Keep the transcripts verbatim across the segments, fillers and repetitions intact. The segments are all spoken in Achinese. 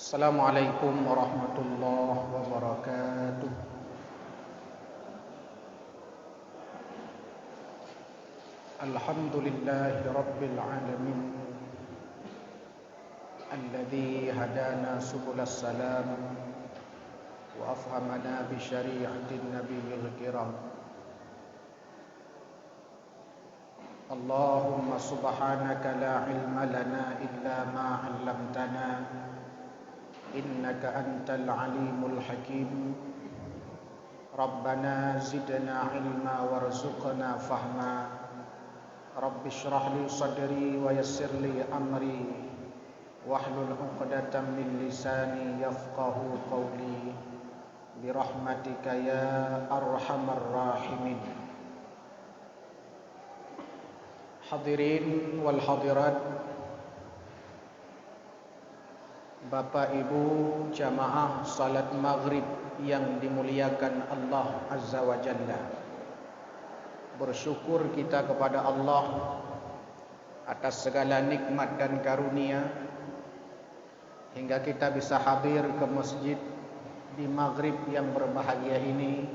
Assalamualaikum warahmatullahi wabarakatuh. Alhamdulillahi rabbil alamin. Alladzi hadana subulas salam wa afhamana bi syari'atin nabiyil kiram. Allahumma subhanaka la ilma lana illa ma 'allamtana, innaka antal alimul hakim. Rabbana zidna ilma warzuqna fahma. Rabbishrah li sadri wa yassir li amri, wahlul 'uqdatam min lisani yafqahu qawli. Birahmatika ya arhamar rahimin. Hadirin wal hadirat, Bapak Ibu jamaah salat Maghrib yang dimuliakan Allah Azza wa Jalla. Bersyukur kita kepada Allah atas segala nikmat dan karunia, hingga kita bisa hadir ke masjid di Maghrib yang berbahagia ini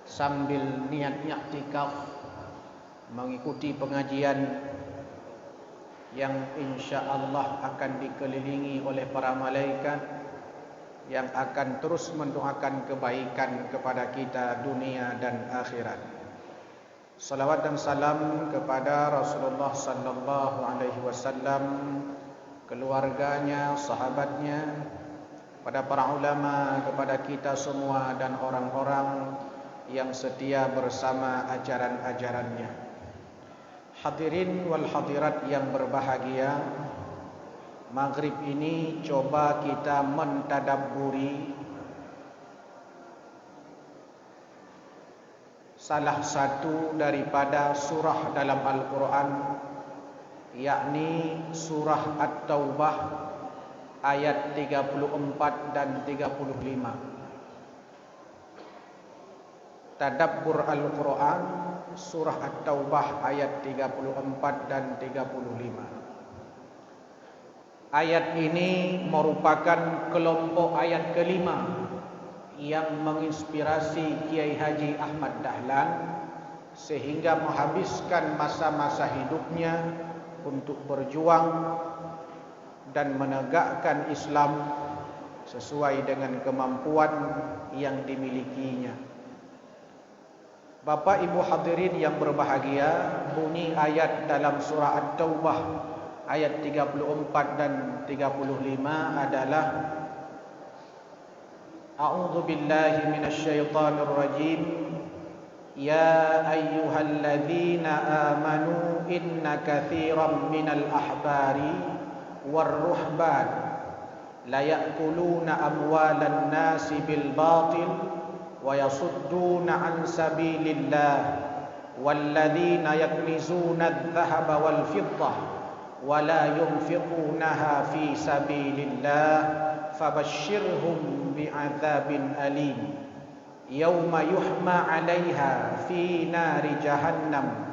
sambil niat iktikaf, mengikuti pengajian yang insya Allah akan dikelilingi oleh para malaikat yang akan terus mendoakan kebaikan kepada kita dunia dan akhirat. Salawat dan salam kepada Rasulullah sallallahu alaihi wasallam, keluarganya, sahabatnya, pada para ulama, kepada kita semua dan orang-orang yang setia bersama ajaran-ajarannya. Hadirin wal hadirat yang berbahagia, Maghrib ini coba kita mentadabburi salah satu daripada surah dalam Al-Quran, yakni surah At-Taubah ayat tiga puluh empat dan tiga puluh lima. Tadabbur Al-Quran, surah At-Taubah ayat tiga puluh empat dan tiga puluh lima. Ayat ini merupakan kelompok ayat kelima yang menginspirasi Kiai Haji Ahmad Dahlan sehingga menghabiskan masa-masa hidupnya untuk berjuang dan menegakkan Islam sesuai dengan kemampuan yang dimilikinya. Bapak Ibu hadirin yang berbahagia, bunyi ayat dalam surah At-Taubah ayat tiga puluh empat dan tiga puluh lima adalah, A'udzu billahi minasy syaithanir rajim. Ya ayyuhalladzina amanu inna katsiran minal ahbari war ruhban laya'kuluna amwalan nasi bil batil wa yasudduna an sabilillah, walladzina yaknizuna adh-dhahaba wal fiddah wa la yunfiqunaha fi sabilillah, fabashshirhum bi'adzabin alim. Yauma yuhma 'alaiha fi nari jahannam,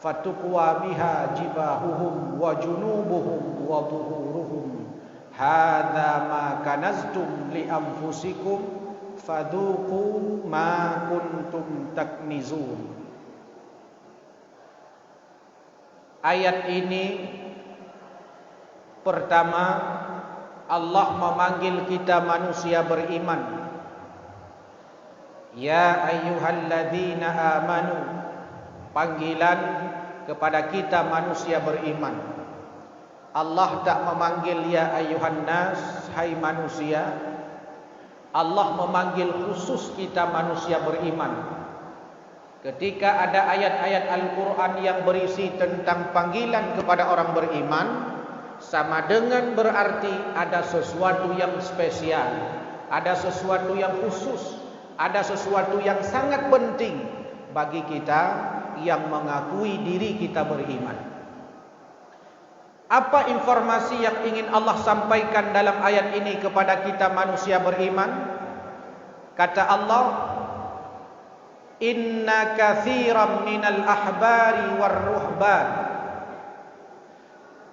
fatukwa biha jibahuhum wa junubuhum wa zuhuruhum. Hadza ma kanaztum li anfusikum, fadzuqu ma kuntum taknizun. Ayat ini, pertama, Allah memanggil kita manusia beriman. Ya ayyuhalladzina amanu, panggilan kepada kita manusia beriman. Allah tak memanggil ya ayyuhan nas, hai manusia. Allah memanggil khusus kita manusia beriman. Ketika ada ayat-ayat Al-Quran yang berisi tentang panggilan kepada orang beriman, sama dengan berarti ada sesuatu yang spesial, ada sesuatu yang khusus, ada sesuatu yang sangat penting bagi kita yang mengakui diri kita beriman. Apa informasi yang ingin Allah sampaikan dalam ayat ini kepada kita manusia beriman? Kata Allah, "Inna katsiran minal ahbari war ruhban."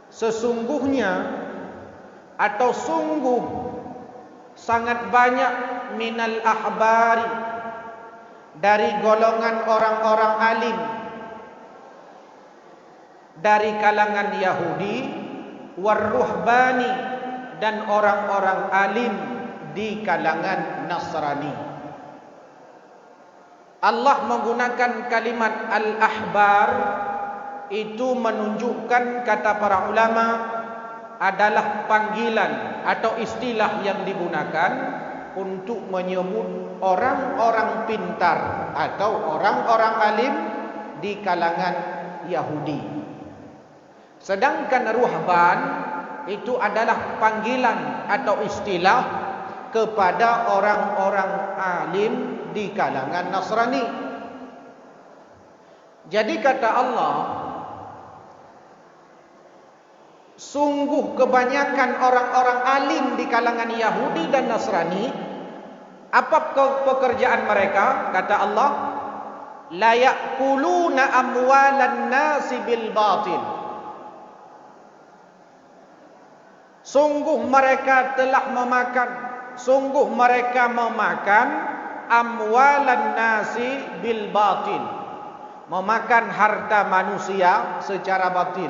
Sesungguhnya Atau sungguh sangat banyak minal ahbari, dari golongan orang-orang alim, dari kalangan Yahudi, warruhbani, dan orang-orang alim di kalangan Nasrani. Allah menggunakan kalimat al-ahbar, itu menunjukkan, kata para ulama, adalah panggilan atau istilah yang digunakan untuk menyebut orang-orang pintar atau orang-orang alim di kalangan Yahudi. Sedangkan ruhban itu adalah panggilan atau istilah kepada orang-orang alim di kalangan Nasrani. Jadi kata Allah, sungguh kebanyakan orang-orang alim di kalangan Yahudi dan Nasrani, apa ke-, pekerjaan mereka? Kata Allah, la ya'kuluna amwalan nasi bil batil. Sungguh mereka telah memakan, sungguh mereka memakan amwalan nasi bil batil, memakan harta manusia secara batil.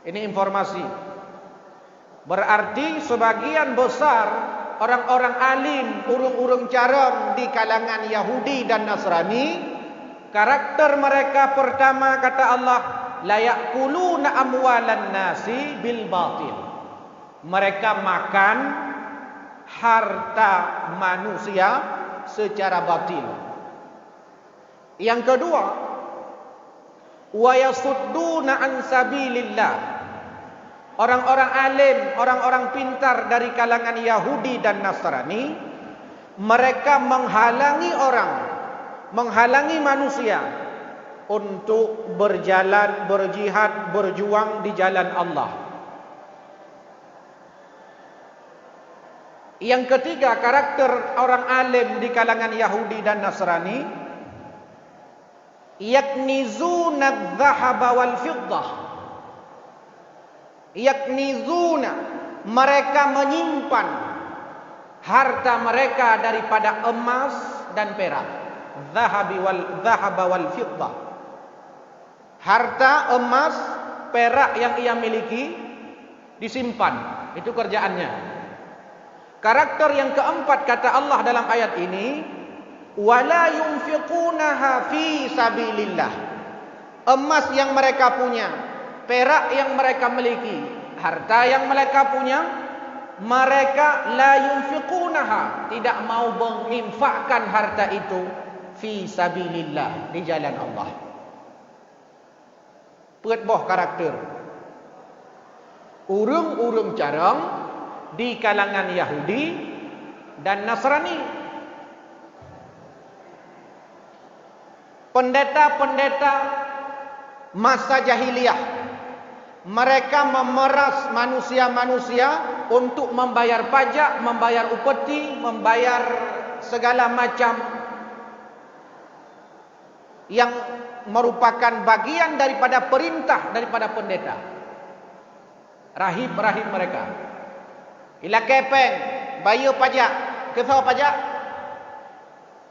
Ini informasi. Berarti sebagian besar orang-orang alim, ureuëng-ureuëng carông di kalangan Yahudi dan Nasrani, karakter mereka pertama, kata Allah, la ya'kuluna amwalan nasi bil batil. Mereka makan harta manusia secara batil. Yang kedua, wa yasudduna an sabilillah. Orang-orang alim, orang-orang pintar dari kalangan Yahudi dan Nasrani, mereka menghalangi orang, menghalangi manusia untuk berjalan, berjihad, berjuang di jalan Allah. Yang ketiga, karakter orang alim di kalangan Yahudi dan Nasrani, yaknizuna dzahaba wal fiddah. Yaknizuna, mereka menyimpan harta mereka daripada emas dan perak. Dzahabi wal, dzahaba wal fiddah. Harta emas, perak yang ia miliki disimpan. Itu kerjaannya. Karakter yang keempat, kata Allah dalam ayat ini, "Wa la yunfiqunaha fi sabilillah." Emas yang mereka punya, perak yang mereka miliki, harta yang mereka punya, mereka la yunfiqunaha, tidak mau menginfakkan harta itu fi sabilillah, di jalan Allah. Peuet boh karakter ureuëng-ureuëng carông di kalangan Yahudi dan Nasrani. Pendeta-pendeta masa jahiliyah, mereka memeras manusia-manusia untuk membayar pajak, membayar upeti, membayar segala macam yang merupakan bagian daripada perintah daripada pendeta. Rahib-rahib mereka. Ilakée péng, bayeue pajak, keu soe pajak?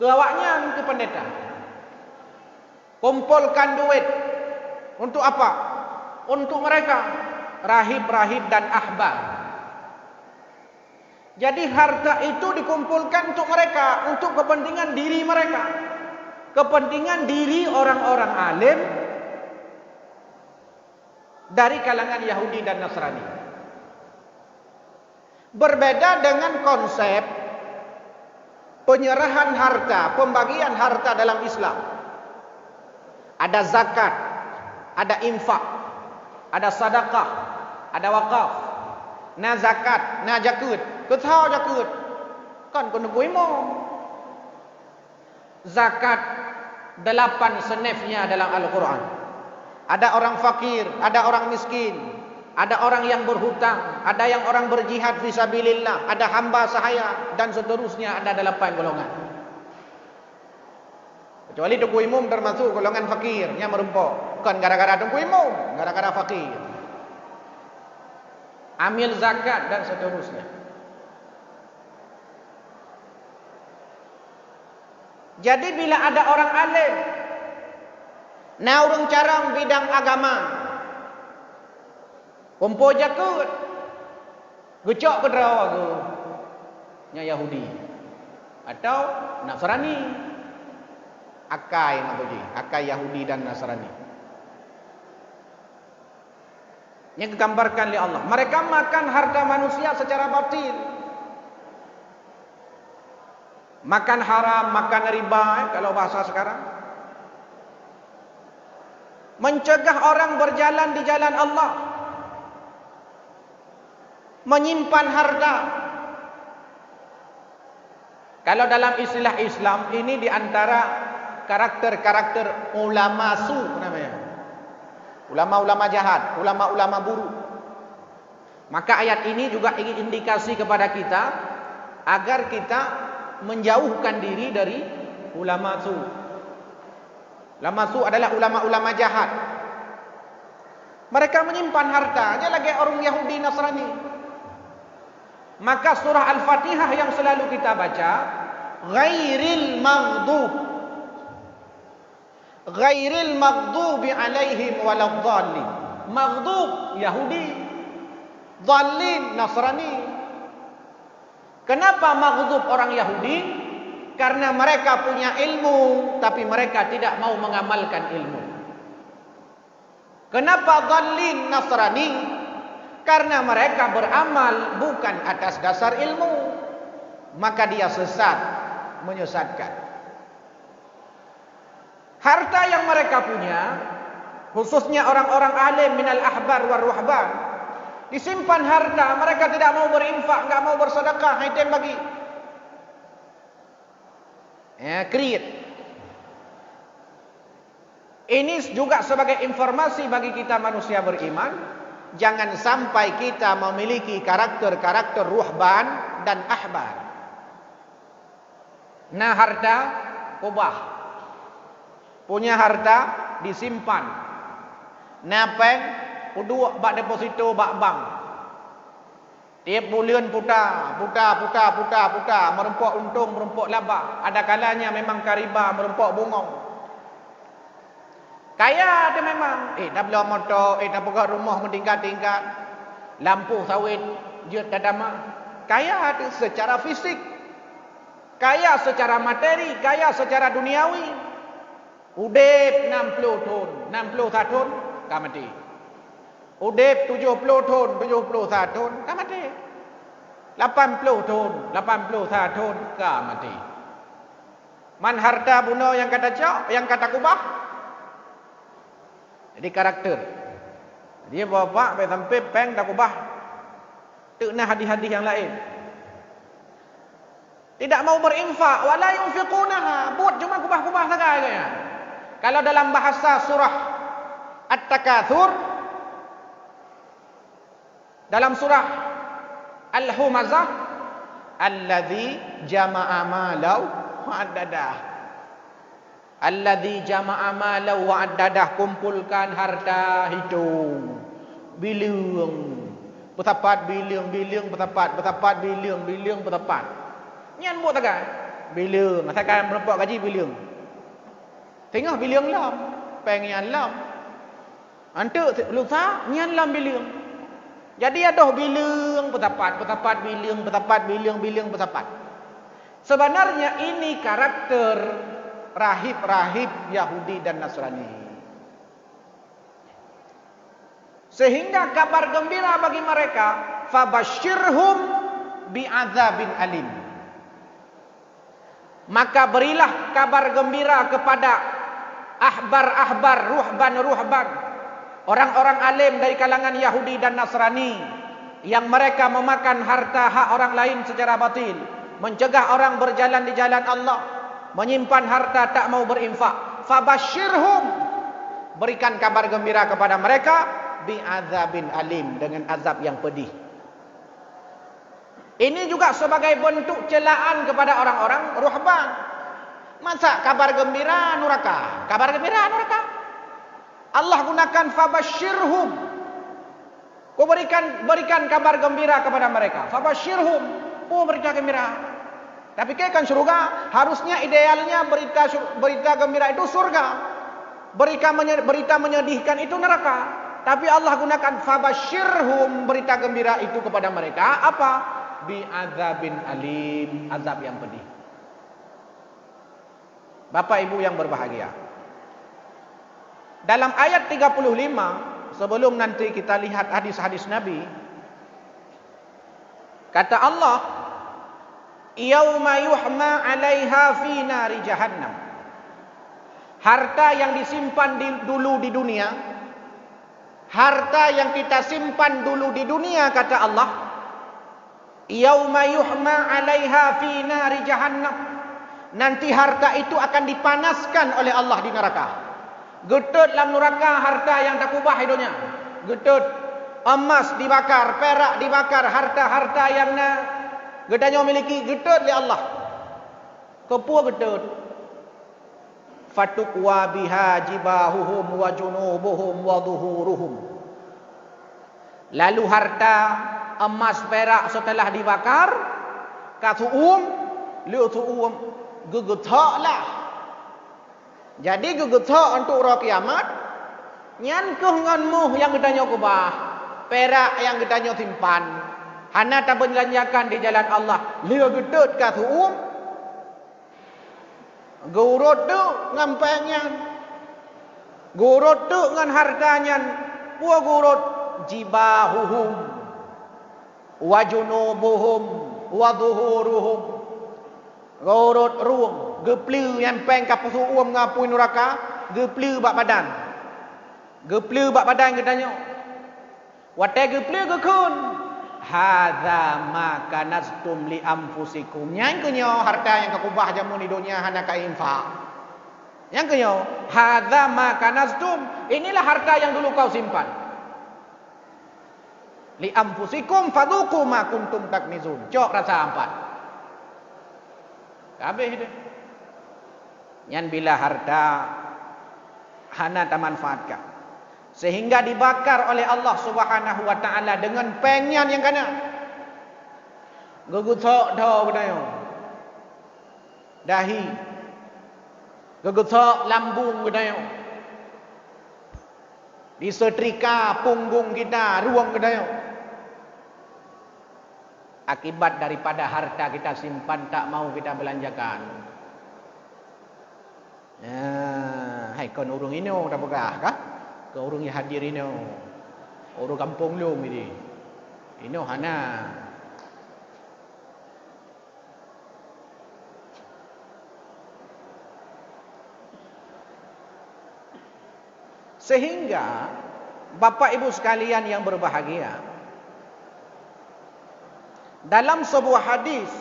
Keu awaknyan, keu pendeta. Kumpolkan duit. Untuk apa? Untuk mereka, rahib-rahib dan ahbar. Jadi harta itu dikumpulkan untuk mereka, untuk kepentingan diri mereka. Kepentingan diri orang-orang alim dari kalangan Yahudi dan Nasrani. Berbeda dengan konsep penyerahan harta, pembagian harta dalam Islam. Ada zakat, ada infak, ada sadakah, ada wakaf. Na zakat, na jakeuet. Keu soe jakeuet? Kon keu Teungku Imum. Zakat delapan senefnya dalam Al-Quran. Ada orang fakir, ada orang miskin, ada orang yang berhutang, ada yang orang berjihad fi sabilillah, ada hamba sahaya, dan seterusnya, ada delapan golongan. Kecuali Teungku Imum termasuk golongan fakir, nyan meurumpok. Kon gara-gara Teungku Imum, gara-gara fakir. amil zakat dan seterusnya. Jadi bila ada orang alim, na ureuëng carông bidang agama, kumpôi jakeuet, geucok keudroe geuh, nyan Yahudi atau Nasrani. Akai na beuji, akai Yahudi dan Nasrani. Nyang digambarkan lé Allah, mereka makan harta manusia secara batil. Makan haram, makan riba, eh, kalau bahasa sekarang. Mencegah orang berjalan di jalan Allah. Menyimpan harta. Kalau dalam istilah Islam, ini di antara karakter-karakter ulama su namanya. Ulama-ulama jahat, ulama-ulama buruk. Maka ayat ini juga ingin indikasi kepada kita agar kita menjauhkan diri dari ulama su. Ulama su adalah ulama-ulama jahat. Mereka menyimpan hartanya lagée orang Yahudi Nasrani. Maka surah Al-Fatihah yang selalu kita baca, ghairil maghdub. Ghairil maghdubi alaihim waladdallin. Maghdub, Yahudi. Dhallin, Nasrani. Kenapa maghdub orang Yahudi? Karena mereka punya ilmu, tapi mereka tidak mau mengamalkan ilmu. Kenapa dhallin Nasrani? Karena mereka beramal bukan atas dasar ilmu, maka dia sesat, menyesatkan. Harta yang mereka punya, khususnya orang-orang alim minal ahbar war ruhban, disimpan harta, mereka tidak mau berinfak, nggak mau bersedekah, haitem bagi. Ya, kriet. Ini juga sebagai informasi bagi kita manusia beriman, jangan sampai kita memiliki karakter-karakter ruhban dan ahbar. Na harta kubah, punya harta disimpan. Na péng peuduek bak deposito bak bank. Tieb buleuen puta, puta, puta, puta, puta, meurumpok untông, meurumpok laba. Ada kalanya memang ka riba, meurumpok bungong. Kaya teuh memang, eh, tabloe moto, eh, tapeugöt rumoh meutingkat-tingkat, lampôh sawét jeuet tatamah. Kaya teuh secara fisik, kaya secara materi, kaya secara duniawi. Udeb nam ploh thon, nam ploh sa thon ka maté. Udeb tujoh ploh thon, tujoh ploh sa thon ka maté. Lapan ploh thon, lapan ploh sa thon ka maté. Man harta bunoe nyang ka tacok, nyang ka takubah. Jadi karakter. Jadi bapak, bèk sampai péng takubah. Teuk na hadih-hadih nyang laén. Tidak mau berinfak, wala yunfiqunaha, buet cuma kubah-kubah sagai gaya. Kalau dalam bahasa surah At-Takatsur, dalam surah Al-Humazah, alladzi jama'a malau wa addadah. Alladzi jama'a malau wa addadah, kumpulkan harta hitung. Bileueng. Peusapat bileueng, bileueng peusapat, peusapat bileueng, bileueng peusapat. Nyan buet sagai. Bileueng, asai ka meurumpok gaji bileueng. Singoh bileueng lom, péng nyan lom. Anteuk lusa nyan lom bileueng. Jadi adoh bileueng peusapat, peusapat bileueng, peusapat bileueng, bileueng peusapat. Sebenarnya ini karakter rahib-rahib Yahudi dan Nasrani. Sehingga kabar gembira bagi mereka, fabasyirhum bi'adzabin alim. Maka berilah kabar gembira kepada ahbar-ahbar, ruhban-ruhban, orang-orang alim dari kalangan Yahudi dan Nasrani yang mereka memakan harta hak orang lain secara batil, mencegah orang berjalan di jalan Allah, menyimpan harta tak mau berinfak. Fabasyirhum, berikan kabar gembira kepada mereka, bi'adzabin alim, dengan azab yang pedih. Ini juga sebagai bentuk celaan kepada orang-orang ruhban. Masa kabar gembira nuraka? Kabar gembira nuraka. Allah gunakan fabasyirhum. Peue berikan, berikan kabar gembira kepada mereka. Fabasyirhum, peue berita gembira. Tapi kan syurga, harusnya idealnya berita syur-, berita gembira itu surga. Berita menye-, berita menyedihkan itu neraka. Tapi Allah gunakan fabasyirhum, berita gembira itu kepada mereka apa? Bi'adzabin alim, azab yang pedih. Bapak Ibu yang berbahagia, dalam ayat tiga puluh lima, sebelum nanti kita lihat hadis-hadis Nabi, kata Allah, "Yauma yuhma 'alaiha fi nari jahannam." Harta yang disimpan di, dulu di dunia, harta yang kita simpan dulu di dunia, kata Allah, "Yauma yuhma 'alaiha fi nari jahannam." Nanti harta itu akan dipanaskan oleh Allah di neraka. Geutot lam neraka harta nyang takubah di donya. Geutot, emas dibakar, perak dibakar, harta-harta nyang na geutanyoe miliki geutot lé Allah. Keupeue geutot? "Fatukwa biha jibahuhum wa junubuhum wa zuhuruhum." Lalu harta emas perak setelah dibakar, ka su'um, lheueh su'um, geugeuthok lah. Jadi geugeuthok untuk uroe kiamat, nyan keuh ngon muh nyang geutanyoe keubah, perak nyang geutanyoe simpan, hana tabeulanjakan di jalan Allah, lheueh geutot ka su'um. Geurot teuk ngon péng nyan. Geurot teuk ngon harta nyan. Peue geurot? Jibahuhum, wa junubuhum, wa zuhuruhum. Geurot rueng, geupleue nyan péng ka peusu'um ngon apui nuraka, geupleue bak badan. Geupleue bak badan geutanyoe. Watée geupleue geukheun, "Hadza ma kanaztum li anfusikum." Nyan keuh nyoe harta nyang kakubah jameun di donya hana ka infak. Nyan keuh nyoe, "Hadza ma kanaztum." Inilah harta yang dulu kau simpan. "Li anfusikum fadzuqu ma kuntum taknizun." Cok rasa ampat. Habéh deh. Nyan bila harta hana tamanfaatkan, sehingga dibakar oleh Allah Subhanahu wa Ta'ala dengan péng nyan nyang kana. Geugeuthok dho geutanyoe, dahi, geugeuthok lambung geutanyoe, disetrika punggung kita, rueng geutanyoe. Akibat daripada harta kita simpan tak mau kita belanjakan. Nah, hai kon ureuëng inoe tapeugah kah? Kon ureuëng nyang hadir inoe. Ureuëng gampông lom ini. Inoe hana. Sehingga, Bapak Ibu sekalian yang berbahagia, dalam sebuah hadis,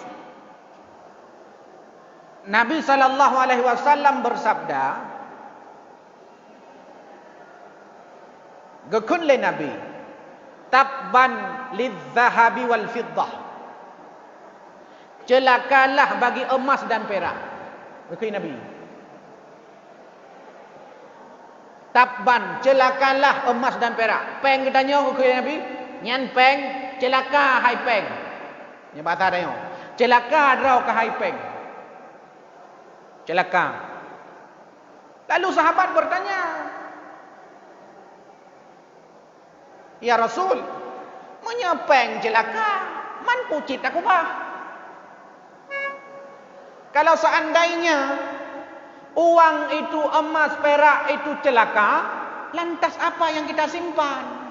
Nabi sallallahu alaihi wasallam bersabda, geukheun lé Nabi, "Tabban lidzahabi wal fiddah." Ceulakalah bagi emas dan perak, geukheun Nabi. Tabban, ceulakalah emas dan perak. Péng geutanyoe, geukheun Nabi, nyan péng, ceulaka hai péng. Nyan basa tanyoe, ceulaka droe kah hai péng. Ceulaka. Lalu sahabat bertanya, "Ya Rasul, meunyoe péng ceulaka, man peue cit takubah? Kalau seandainya uang itu, emas, perak itu ceulaka, lantas apa yang kita simpan?"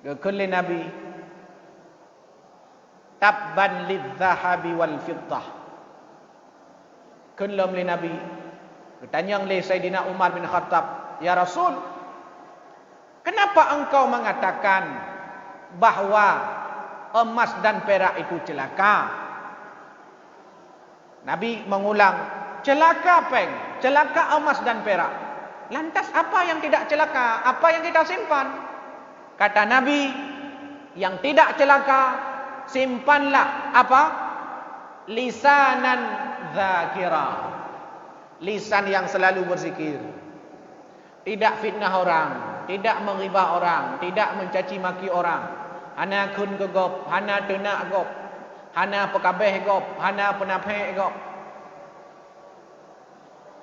Geukheun lé Nabi, "Tabban lidzahabi wal fiddah." Kheun lom lé Nabi, geutanyong lé Saidina Umar bin Khattab, "Ya Rasul, kenapa engkau mengatakan bahwa emas dan perak itu celaka?" Nabi mengulang, "Celaka péng, celaka emas dan perak. Lantas apa yang tidak celaka? Apa yang kita simpan?" Kata Nabi, "Yang tidak celaka, simpanlah apa? Lisanan dzakira." Lisan yang selalu berzikir. Tidak fitnah orang. tidak menggibah orang, tidak mencaci maki orang, hana kheun keu gob, hana teunak gob, hana peukabeh gob, hana peunafék gob.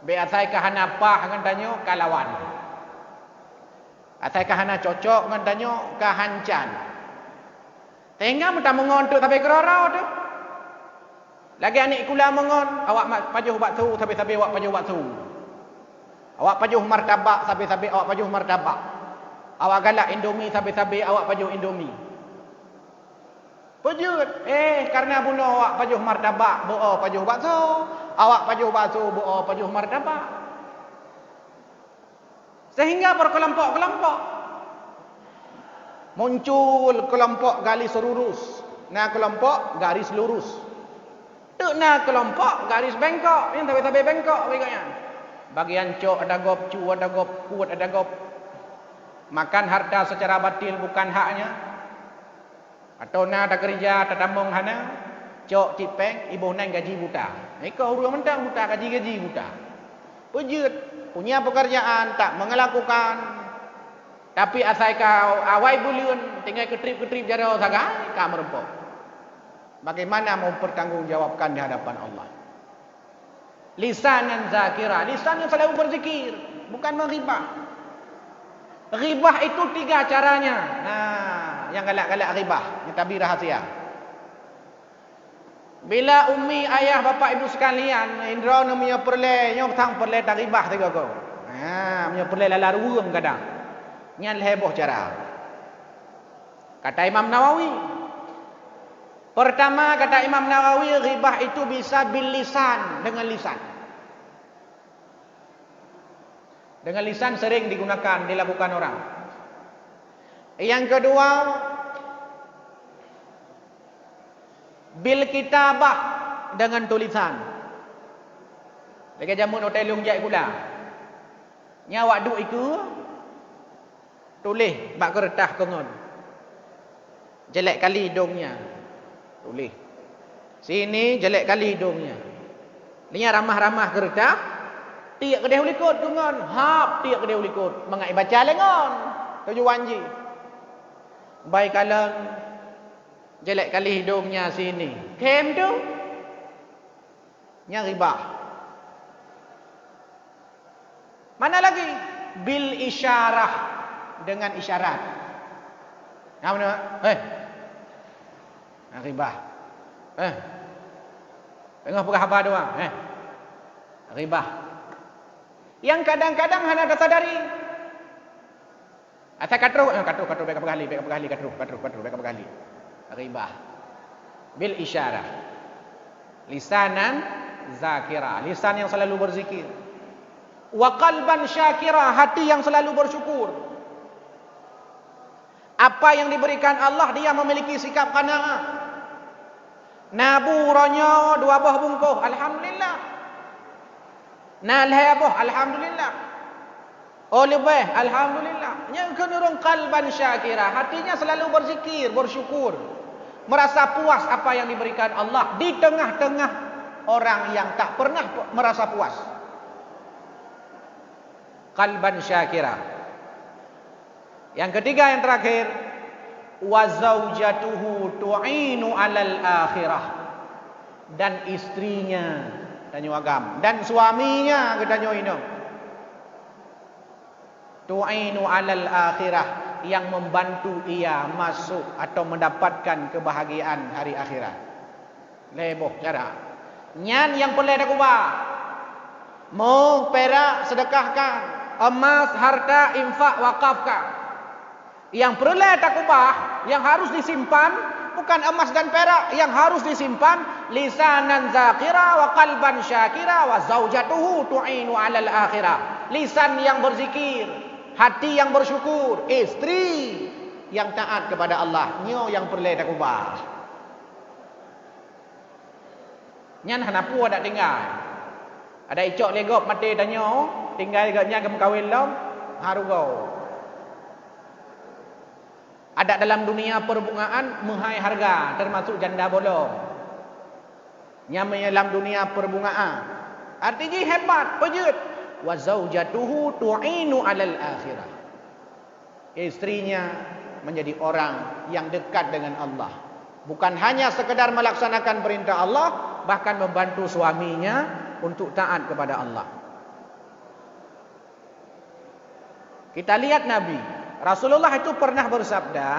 Bék asai ka hana paih ngon tanyoe ka lawan. Asai ka hana cocok ngon tanyoe ka hancan. Sehingga meutamong ngon teuk sabe keudroe-droe teuk. Lagée aneuëk sikula mong ngon, awak ma-, pajoh bakso, sabe-sabe awak pajoh bakso. Awak pajoh martabak, sabe-sabe awak pajoh martabak. Awak galak Indomie, sabe-sabe awak pajoh Indomie. Peujeuet, eh, kareuna bunoe awak pajoh martabak, beu-o pajoh bakso, awak pajoh bakso, beu-o pajoh martabak. Sehingga berkelompok-kelompok. Muncul kelompok garis lurus, na kelompok garis lurus. Teuk na kelompok garis bengkok, nyang sabe-sabe bengkok bagi gobnyan. Bagian cok ada gob, cu ada gob, kuet ada gob. Makan harta secara batil bukan haknya. Atau na takeurija, tatamong hana, cok cit péng, iboh nan gaji buta. Ikôt ureuëng mantong buta, gaji-gaji buta. Peujeuet, punya pekerjaan, tak mengelakukan. Tapi asai ka awai buleuen, tinggai keutrip-keutrip jaroe sagai, ka meurumpok. Bagaimana mempertanggungjawabkan di hadapan Allah? Lisanan zakira, lisan yang selalu berzikir, bukan menggibah. Ghibah itu tiga caranya. Nah, yang galak-galak ghibah, nyang tabi rahasia. Bila umi, ayah, bapak, ibu sekalian, indro neu meunyoe peureulée, nyoe sang peureulée taghibah sigoe-goe. Ha, meunyoe peureulée lala ruweueng kadang. Nyan lhée boh cara. Kata Imam Nawawi, pertama, kata Imam Nawawi, ghibah itu bisa bil lisan, dengan lisan. Dengan lisan sering digunakan, dilakukan orang. Yang kedua, bil kitabah, dengan tulisan. Lagée jameun watée lôn jak sikula. Nyan awak duek ikeue, tuléh bak keureutah keu ngon. Jelek kali idong nyan. Tuléh. Sini jelek kali idong nyan. Nyan ramah-ramah keureutah, tiek keudeh u likot keu ngon. Hab tiek keudeh u likot. Mangat ibaca lé ngon. Tujuan jih. Bai kalon jelek kali idong nyan sini. Khem tu. Nyan ghibah. Mana lagi? Bil isyarah, dengan isyarat. Nah, mana? Heh. Nah, ghibah. Eh. Tengah peugah haba dua. Eh. Ghibah. Yang kadang-kadang hana tasadari. Asai ka troh, eh, ka troh, ka troh, bék ka peugah lé, bék ka peugah lé, ka troh, ka troh, ka troh, bék ka peugah lé. Ghibah. Bil isyarah. Lisanan zakira, lisan yang selalu berzikir. Wa qalban syakira, hati yang selalu bersyukur. Apa yang diberikan Allah, dia memiliki sikap qanaah. Na bu uroe nyoe dua boh bungkôh, alhamdulillah. Na lhée boh, alhamdulillah. Oh leubeh, alhamdulillah. Nyan keuh ureuëng qalban syakira, hatinya selalu berzikir, bersyukur. Merasa puas apa yang diberikan Allah di tengah-tengah orang yang tak pernah pe-, merasa puas. Qalban syakira. Yang ketiga, yang terakhir, wa zaujatuhu tu'inu alal akhirah. Dan istrinya, tanyoe agam, dan suaminya, geutanyoe inong, tu'inu alal akhirah, yang membantu ia masuk atau mendapatkan kebahagiaan hari akhirat. Lhée boh cara. Nyan nyang peureulée takubah. Méuh, pirak, seudeukahkan. Emas, harta, infak, wakafkan. Nyang peureulée takubah, yang harus disimpan, bukan emas dan perak, yang harus disimpan, lisanan zakira wa qalban syakira wa zaujatuhu tu'inu alal akhirah. Lisan yang berzikir, hati yang bersyukur, istri yang taat kepada Allah. Nyoe nyang peureulée takubah. Nyan hana peue adak tinggai. Adak icok lé gob maté tanyoe, tinggai gobnyan geumeukawen lom, ha rugoe. Adak dalam dunia perbungaan meuhai hareuga, teumasuk janda bolong. Nyan meunyoe lam dunia perbungaan. Arti jih hebat, peujeuet. Wa zaujatuhu tu'inu alal akhirah. Istrinya menjadi orang yang dekat dengan Allah. Bukan hanya sekedar melaksanakan perintah Allah, bahkan membantu suaminya untuk taat kepada Allah. Kita lihat Nabi. Rasulullah itu pernah bersabda,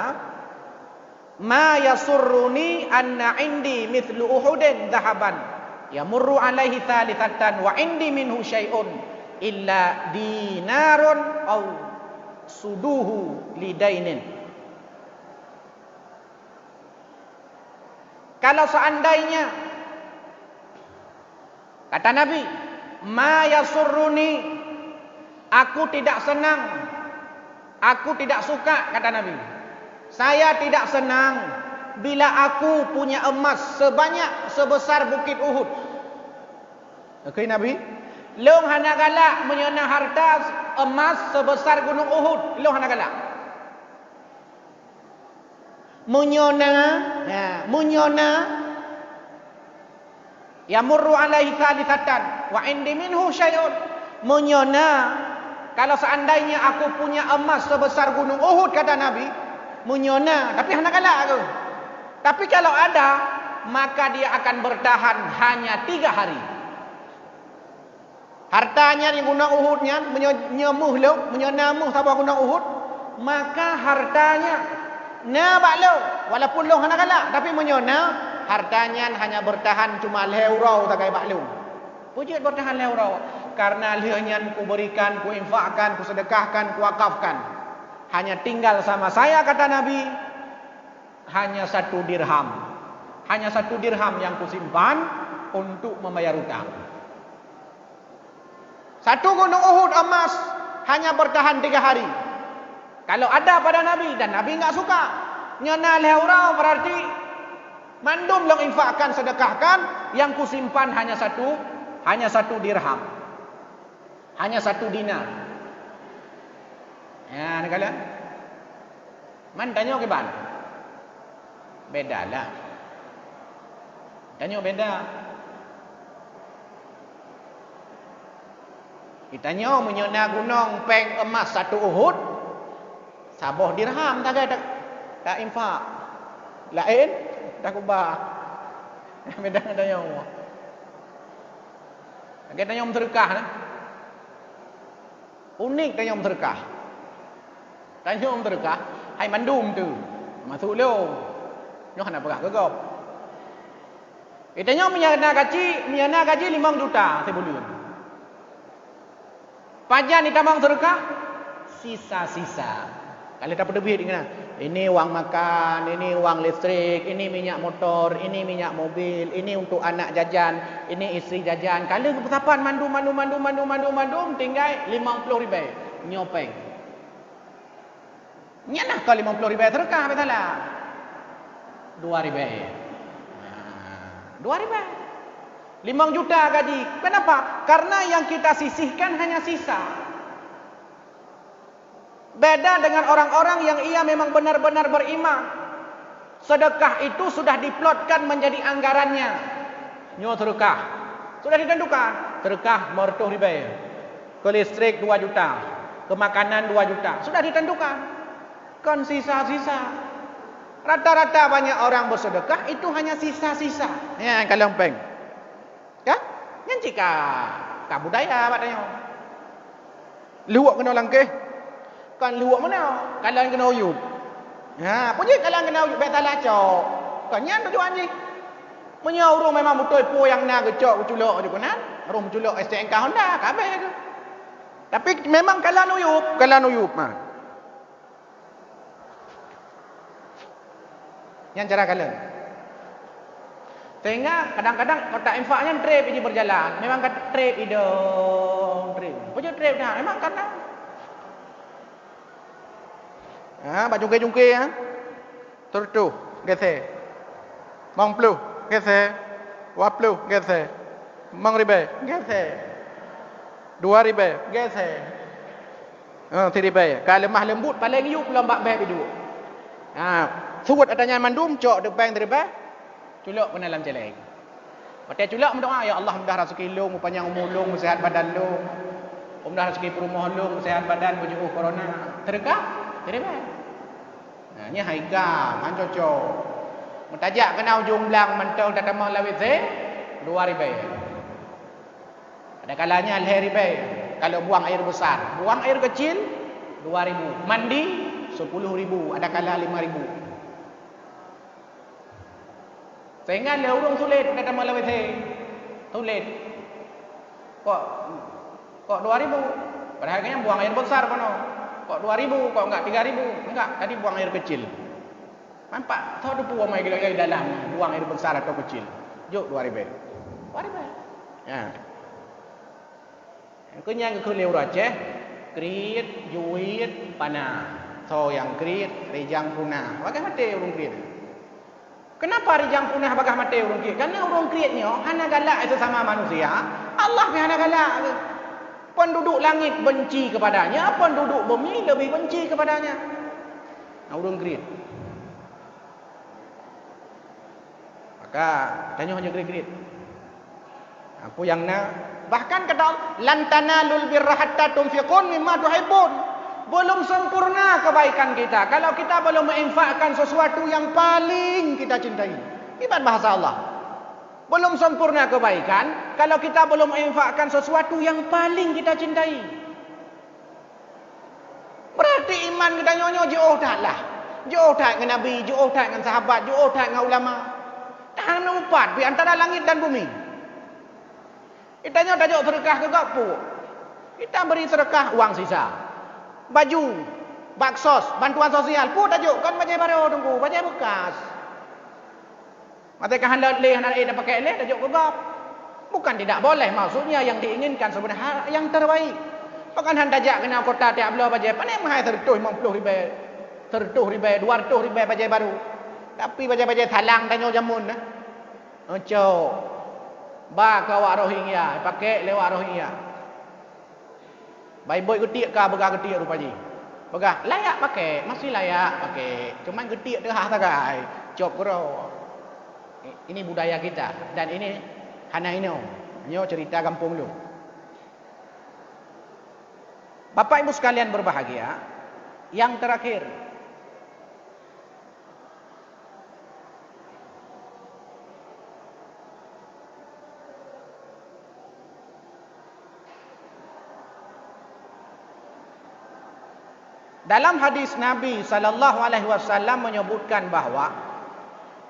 "Ma yasurruni anna indi mithlu Uhudin dhahaban, yamurru alaihi thalithatan wa indi minhu syai'un illa dinarun au suduhu lidainin." Kalau seandainya, kata Nabi, "Ma yasurruni, aku tidak senang, aku tidak suka," kata Nabi. "Saya tidak senang bila aku punya emas sebanyak sebesar Bukit Uhud." Oke, Nabi, "Lôn hana galak meunyoe na harta emas sebesar Gunong Uhud, lôn hana galak." Meunyoe na, ha, meunyoe na, yamurru alaihi thalithatan wa indi minhu syai'un. Meunyoe na, kalau seandainya aku punya emas sebesar Gunong Uhud, kata Nabi, meunyoe na, tapi hana galak aku. Tapi kalau ada, maka dia akan bertahan hanya tiga hari. Harta nyan nyang Gunong Uhud nyan, meunyoe, nyoe méuh lom, meunyoe na méuh saboh Gunong Uhud, maka harta nyan na bak lôn, walaupun lôn hana galak, tapi meunyoe na, harta nyan hanya bertahan cuma lhée uroe sagai bak lôn. Peue jeuet bertahan lhée uroe? Karena lheueh nyan kuberikan, kuinfakkan, kusedekahkan, kuwakafkan. Hanya tinggal sama saya, kata Nabi, hanya satu dirham. Hanya satu dirham yang kusimpan untuk membayar utang. Satu Gunong Uhud emas hanya bertahan tiga hari. Kalau ada pada Nabi dan Nabi enggak suka, nyoe na lhée uroe, berarti mandum lôn infakkan, sedekahkan, yang kusimpan hanya satu, hanya satu dirham. Hanya satu dinar. Ya, neukalon. Man tanyoe kiban? Beda lah. Tanyoe beda. Geutanyoe meunyoe na gunong péng emas satu Uhud, saboh dirham sagai ta-, tainfak. Laén takeubah. Beda ngon tanyoe. Lagée tanyoe meuseudeukah na. Unik tanyoe meuseudeukah. Tanyoe meuseudeukah, hai mandum teuh, teumasuk lôn. Nyoe hana peugah keu gob. Eh, tanyoe meunyo na gaji, meunyo na gaji limong juta sibuleuen. Pajan jitamong seudeukah? Sisa-sisa. Ka lheueh tapeuteubiet keunan. Ini uang makan, ini uang listrik, ini minyak motor, ini minyak mobil, ini untuk anak jajan, ini istri jajan. Ka lheueh geupeusapat mandum, mandum, mandum, tinggai limong ploh ribée. Nyoe péng. Nyan nah kon limong ploh ribée seudeukah, biasalah. Dua ribée. Nah, dua ribée. Limong juta gaji. Kenapa? Karena yang kita sisihkan hanya sisa. Beda dengan orang-orang yang ia memang benar-benar beriman. Sedekah itu sudah diplotkan menjadi anggarannya. Nyoe sedekah. Sudah ditentukan. Sedekah meureutoh ribée. Keu listrik dua juta. Keu makanan dua juta. Sudah ditentukan. Kon sisa-sisa. Rata-rata banyak orang bersedekah itu hanya sisa-sisa. Ya, kalon péng. Kan? Nyan cit ka, ka budaya bak tanyoe. Lhok keunoe langkéh. Kon lhok meunoe, kalon keunoe u yup. Ha, peue jeuet kalon keunoe u yup, bék salah cok. Kon nyan tujuan jih. Meunyoe ureuëng memang beutôi peue nyang na geucok geuculok di keunan, ureuëng meuculok S T N K Honda, ka habéh tu. Tapi memang kalon u yup, kalon u yup, ha. Nyan cara kalon. Sehingga kadang-kadang kotak infak nyan treb jih berjalan. Memang ka treb idong, treb. Peue jeuet treb dah? Memang karena, ha, bak cungke-cungke, ha. Sireutoh, geusée. Limong ploh, geusée. Dua ploh, geusée. Limong ribée, geusée. Dua ribée, geusée. Ha, siribée. Ka leumah leumbut, paleng yup lom bak bék iduek. Ha, suet ata nyan mandum, cok teupeng siribée, culok keunan lam céléng. Watée culok meudoá, "Ya Allah, mudah raseuki lôn, meupanyang umu lôn, meuseuhat badan lôn. Mudah raseuki peurumoh lôn, meuseuhat badan, beujiôh corona." Seudeukah? Ribèe. Nah, nyan hai ka, han cocok. Meutajak keunan ujong blang mantong tatamong lam WC, dua ribèe. Ada kalanya lhèe ribèe kalau buang air besar. Buang air kecil, dua ribu. Mandi, sepuluh ribu, ada kala lima ribu. Sehingga lé ureueng sulet tatamong lam WC. Sulet. Kok, kok dua ribu? Padahai nyan buang air besar bunoe. Kok dua ribu, kok enggak tiga ribu? Enggak, tadi buang air kecil. Nampak? Tho teupeu amai gila-gila dalam buang air besar atau kecil. Jok dua ribèe. Dua ribèe. Ya. Keu nyan geukheun lé ureueng Aceh, kriet, juet, pana. Soe nyang kriet, rijang puna. Bagaih maté ureueng kriet. Kenapa rijang puna bagaih maté ureueng kriet? Karena ureueng kriet nyoe hana galak sesama manusia, Allah pih hana galak. Penduduk langit benci kepadanya, penduduk bumi lebih benci kepadanya. Nah, ureueng kriet. Maka, tanyoe hana kriet-kriet. Apa nyang na? Bahkan kata Allah, "Lan tanalul birra hatta tunfiqun mimma tuhibbun." Belum sempurna kebaikan kita kalau kita belum menginfakkan sesuatu yang paling kita cintai. Iban bahasa Allah. Belum sempurna kebaikan kalau kita belum menginfakkan sesuatu yang paling kita cintai. Berarti iman geutanyoe nyoe jiôh that lah. Jiôh that ngon Nabi, jiôh that ngon sahabat, jiôh that ngon ulama. Tahan meupat di antara langit dan bumi. Geutanyoe tajok seudeukah keu gob peue? Kita beri seudeukah uang sisa, baju, baksos, bantuan sosial, peue tajok? Kon bajèe barô, Teungku, bajèe beukas. Watèe ka hana lé, hana ék tapakèk lé, tajok keu gob. Bukan tidak boleh, maksudnya yang diinginkan sebenarnya yang terbaik. Pakon han tajak keunoe kota tiep bloe bajèe, pane meuhai seureutôh limong ploh ribèe, seureutôh ribèe, dua reutôh ribèe bajèe barô. Tapi bajèe-bajèe salang tanyoe jameun na. Cok. Ba keu awak Rohingya, pakèk lé awak Rohingya. Baibot geutiek ka peugah geutiek rupa jih. Peugah, "Layak pakai, masih layak pakai. Cuman geutiek teuhah sagai, cop keudroe." Ini budaya kita dan ini hana inoe. Nyoe cerita gampông lôn. Bapak Ibu sekalian berbahagia, yang terakhir, dalam hadis Nabi sallallahu alaihi wasallam menyebutkan bahwa,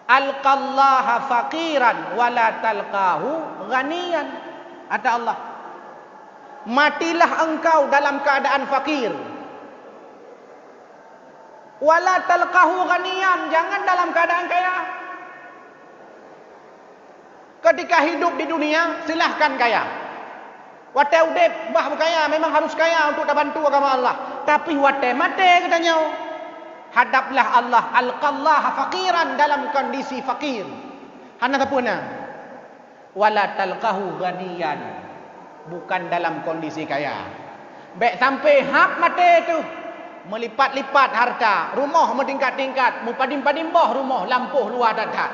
"Alqallaha faqiran wa la talqahu ghaniyan." Kata Allah, "Matilah engkau dalam keadaan fakir." "Wala talqahu ghaniyan," jangan dalam keadaan kaya. Ketika hidup di dunia, silahkan kaya. Watèe udép, bah beukaya, memang harus kaya untuk tabantu agama Allah. Tapi watèe maté geutanyoe, hadaplah Allah, "Alqallaha faqiran," dalam kondisi fakir. Hana sapeue na. "Wala talqahu ghaniyan," bukan dalam kondisi kaya. Bèk sampai hab maté teuh meulipat-lipat harta, rumoh meutingkat-tingkat, meupadum-padum boh rumoh lampôh luwa that-that.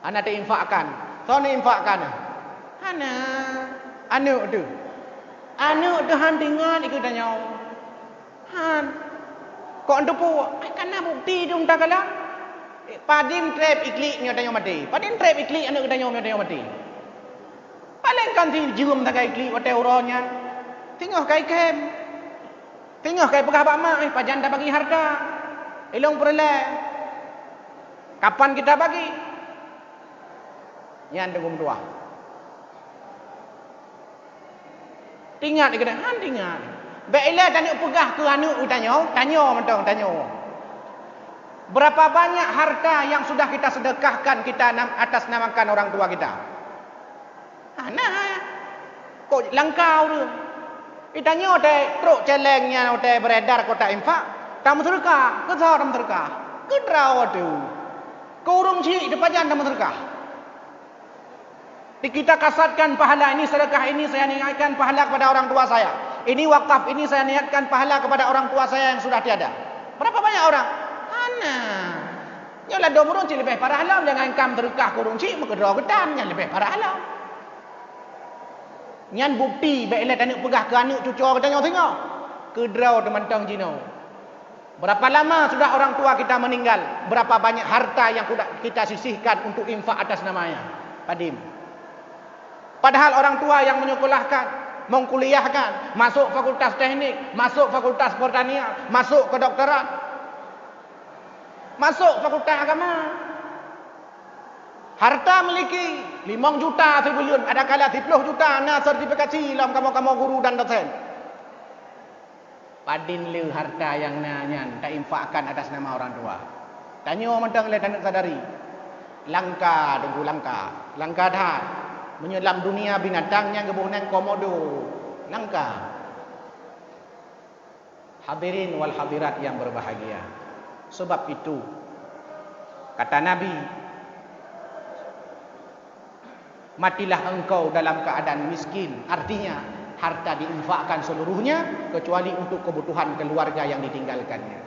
Hana teuinfakkan. Soe neuinfakkan? Hana. Aneuk teuh. Aneuk teuh han teuingat keu tanyoe. Han. Kok teupeu? Ai, ka na bukti dum takalon. Padum trép iklik nyoe tanyoe maté. Padum trép iklik aneuk geutanyoe nyoe tanyoe maté. Paléng kan si jeuem sagai iklik watèe uroe nyan. Singoh ka ikhém. Singoh ka ipeugah bak mak, "Eh, pajan tabagi harta? Ilôn peureulèe. Kapan kita bagi?" Nyan teungku meutuah. Teuingat keu han teuingat. Bèk ilèe taneuk peugah keu aneuk geutanyoe, tanyoe mantong tanyoe. Berapa banyak harta yang sudah kita sedekahkan, kita nam-, atas namakan orang tua kita? Hana. Kok langka ureueng? Geutanyoe watèe trok céléng nyan watèe beredar kotak infak, tameuseudeukah. Keu soe tameuseudeukah? Keu droe teuh. Keu ureueng chik teuh pajan tameuseudeukah? Di kita kasatkan pahala ini, sedekah ini saya niatkan pahala kepada orang tua saya. Ini wakaf ini saya niatkan pahala kepada orang tua saya yang sudah tiada. Berapa banyak orang? Hana. Nyoe ladôm ureueng cit leubeh parah lom, jangankan seudeukah keu ureueng chik, meukeudroe geutanyoe nyan leubeh parah lom. Nyan bukti bèk ilèe taneuk peugah keu aneuk cucoe geutanyoe singoh. Keudroe teumantong jinoe. Berapa lama sudah orang tua kita meninggal? Berapa banyak harta yang kuda-, kita sisihkan untuk infak atas namanya? Padin. Padahal orang tua yang menyekolahkan, mengkuliahkan, masuk fakultas teknik, masuk fakultas pertanian, masuk kedokteran, masuk fakultas agama. Harta miliki limong juta sibuleuen, adakala siplôh juta na sertifikasi lom kamoe-kamoe guru dan dosen. Padin le harta nyang na nyan tainfakkan atas nama orang tua? Tanyoe mantong lé taneuk sadari. Langka, Teungku, langka. Langka that. Meunyoe lam dunia binatang nyang geuboh nan komodo. Langka. Hadirin wal hadirat yang berbahagia. Sebab itu, kata Nabi, "Matilah engkau dalam keadaan miskin." Artinya, harta diinfakkan seluruhnya kecuali untuk kebutuhan keluarga yang ditinggalkannya.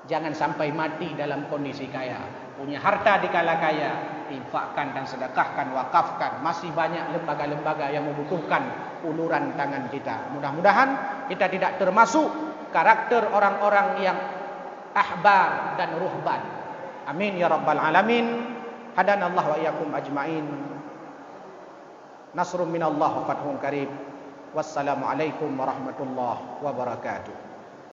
Jangan sampai mati dalam kondisi kaya. Punya harta dikala kaya, infakkan dan sedekahkan, wakafkan. Masih banyak lembaga-lembaga yang membutuhkan uluran tangan kita. Mudah-mudahan kita tidak termasuk karakter orang-orang yang ahbar dan ruhban. Amin ya rabbal alamin. Hadanallah wa iyyakum ajmain. Nasrun minallah wa fathun qarib. Wassalamualaikum warahmatullahi wabarakatuh.